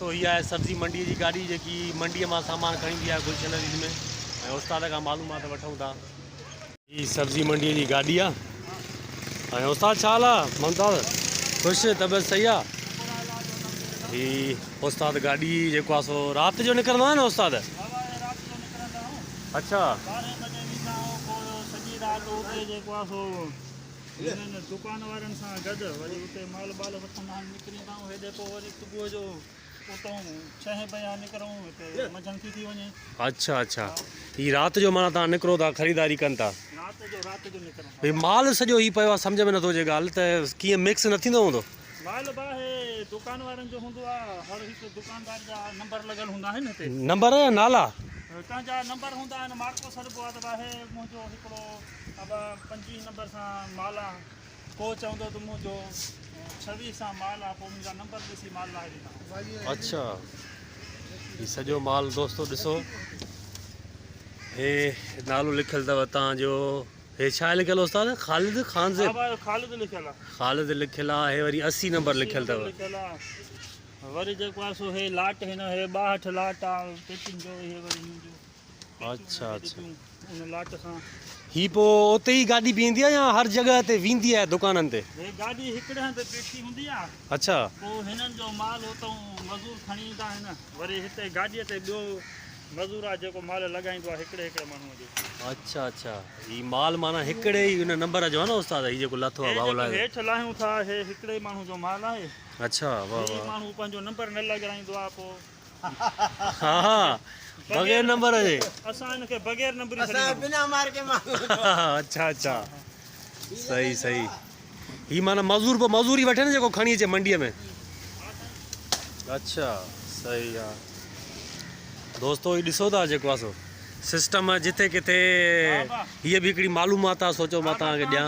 دوستو هي آهي سبزي منڊي جي گاڏي جيڪي منڊي مان سامان کڻي ايندي آهي گلشن حديد ۾ ۽ استاد کان معلومات وٺون ٿا. هي سبزي منڊي جي گاڏي آ ۽ استاد ڇا حال آ ممتاز خوش طبيعت صحيح آ هي استاد گاڏي جيڪو آ سو رات جو نڪرندو آ نه استاد اڇا دڪان وارن سان گڏ وري اتي مال ٻال وٺندا آهن نڪريندا آهيون هيڏي پوء وري صبح جو اتئون ڇهين بجي نڪرون هتي منجهند ٿي ٿي وڃي. اڇا اڇا هي رات جو معنيٰ توهان نڪرو ٿا خريداري ڪن ٿا. رات جو رات جو نڪرون ٿا. هي مال سڄو هي پيو آ سمجهه ۾ نٿو اچي ڳالهه ته ڪيئن مڪس نه ٿيندو هوندو. مال به آهي دڪان وارن جو هوندو آ هر هڪ دڪاندار جا نمبر لڳل هوندا آهن هتي. نمبر يا نالا؟ ڪنهن جا نمبر هوندا آهن مارڪو سڏبو آ ته آهي منهنجو هڪڙو ابا 25 نمبر سان مال آ. ڪو چوندو ته منهنجو 26 سان مال آ پوء منهنجا نمبر ڏسي مال لاهي ڏيندا. اڇا هي سڄو مال دوستو ڏسو هي نالو لکيل اٿو تان جو هي ڇا لکيل استاد خالد خانزيب ها خالد لکيل آ خالد لکيل آ هي وري 80 نمبر لکيل اٿو لکيل آ وري جيڪو آ سو هي لاٽ هن هي 62 لاٽ آ پيٽين جو هي وري هن جو اڇا اڇا ان لاٽ سان. هي پوء اتي ئي گاڏي بيهندي آهي يا هر جڳهه تي ويندي آهي دڪانن تي؟ هي گاڏي هڪڙي هنڌ بيٺي هوندي آهي. اڇا. پوء هنن جو مال اتئون مزور کڻي ايندا آهن. وري هتي گاڏيء تي ٻيو مزور آهي جيڪو مال لڳائيندو آهي هڪڙي هڪڙي ماڻهوء جو. اڇا اڇا هي مال معنيٰ هڪڙي ئي ان نمبر جو آهي نه استاد هي جيڪو لاٿو آهي هي ڀائو جيڪو لاهيو. هيٺ لاهيون ٿا هي هڪڙي ماڻهو جو مال آهي. اڇا واه هي واه. ماڻهو پنهنجو نمبر نه لڳرائيندو آهي پوء. ها ها بغير نمبر جي. اسان ان کي بغير نمبر ئي اسان بنا مارڪي ماڻهو. اڇا اڇا صحيح صحيح هي معنيٰ مزور پوء مزوري وٺي نه جيڪو کڻي اچي منڊي ۾. اڇا صحيح آ دوستو هي ڏسو ٿا جيڪو آ سو سسٽم جتي ڪٿي هيء به هڪڙي معلومات آ سوچيو مان توهان کي ڏيان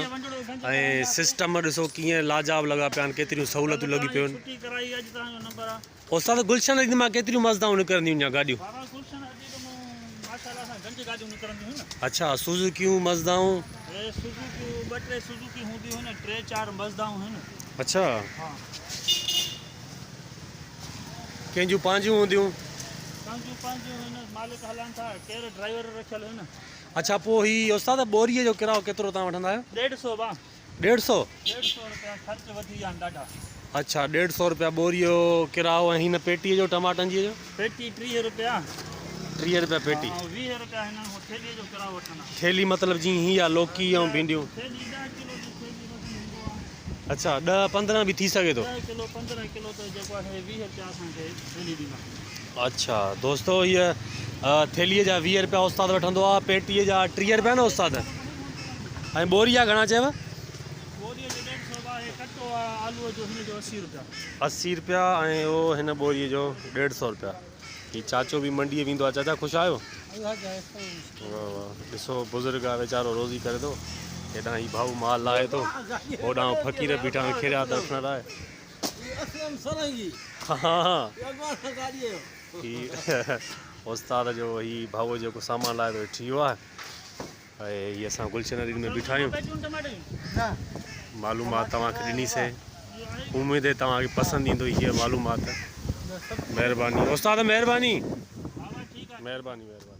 ۽ سسٽم ڏسو ڪيئن لاجواب لڳا پيا آهن ڪيتريون سهولتون لڳي پيون آهن. استاد گلشن حديد مان ڪيتريون مزدائون نڪرنديون يا گاڏيون؟ بابا گلشن حديد مون ماشاءالله سان گنج گاڏيون نڪرنديون هيون نه. اڇا سوزوڪيون مزدائون. هي سوزوڪيون ٻه ٽي سوزوڪي هونديون هيون ٽي چار مزدائون هيون. اڇا. ها. ڪنهن جون پنهنجون هونديون؟ ڪنهن جون پنهنجون هيون مالڪ هلائن ٿا ڪير ڊرائيور رکيل هيون. اڇا پوء هي استاد ٻوريء جو ڪرايو ڪيترو توهان وٺندا آهيو؟ ڏيڍ سو با. ڏيڍ سو؟ ڏيڍ سو روپيا خرچ وڌي ويا آهن ڏاڍا. اڇا ڏيڍ سو روپيا ٻوري جو ڪرايو ۽ هن پيٽي جو ٽماٽن جي جو؟ پيٽي 30 روپيا. 30 روپيا پيٽي. ها 20 روپيا هنن کان ٿيلهي جو ڪرايو وٺندا. ٿيلهي مطلب جيئن هي آ لوڪي ۽ ڀينڊيون. ٿيلهي 10 ڪلو جي ٿيلهي وزن هوندو آ. اڇا 10 15 به ٿي سگهي ٿو. 10 ڪلو 15 ڪلو ته جيڪو آهي 20 روپيا اسان کي ٿيلهي ڏيندا. اڇا دوستو هيء ٿيلهي جا 20 روپيا استاد وٺندو آ پيٽي جا 30 روپيا نه استاد؟ ۽ ٻوري جا گهڻا چيو؟ ٻوري جو ڏيڍ سو آهي ڪٽو آ آلوء جو هن جو 80 روپيا. 80 روپيا ۽ اهو هن ٻوري جو ڏيڍ سو روپيا. هي چاچو به منڊيء ويندو آ چاچا خوش آهيو؟ واه واه ڏسو بزرگ آ ويچارو روزي ڪري ٿو. هيڏانهن هي ڀائو مال لاهي ٿو هوڏانهن فقير بيٺا آهن کيريا ته وٺڻ لاء. ها ها هي استاد جو هي ڀائو جيڪو سامان لاهي ٿو ٺهي ويو آهي. ۽ هي اسان گلشن حديد ۾ بيٺا آهيون معلومات توهان کي ڏني سي اميد توهان کي پسند ايندو هي معلومات مهرباني استاد مهرباني مهرباني مهرباني.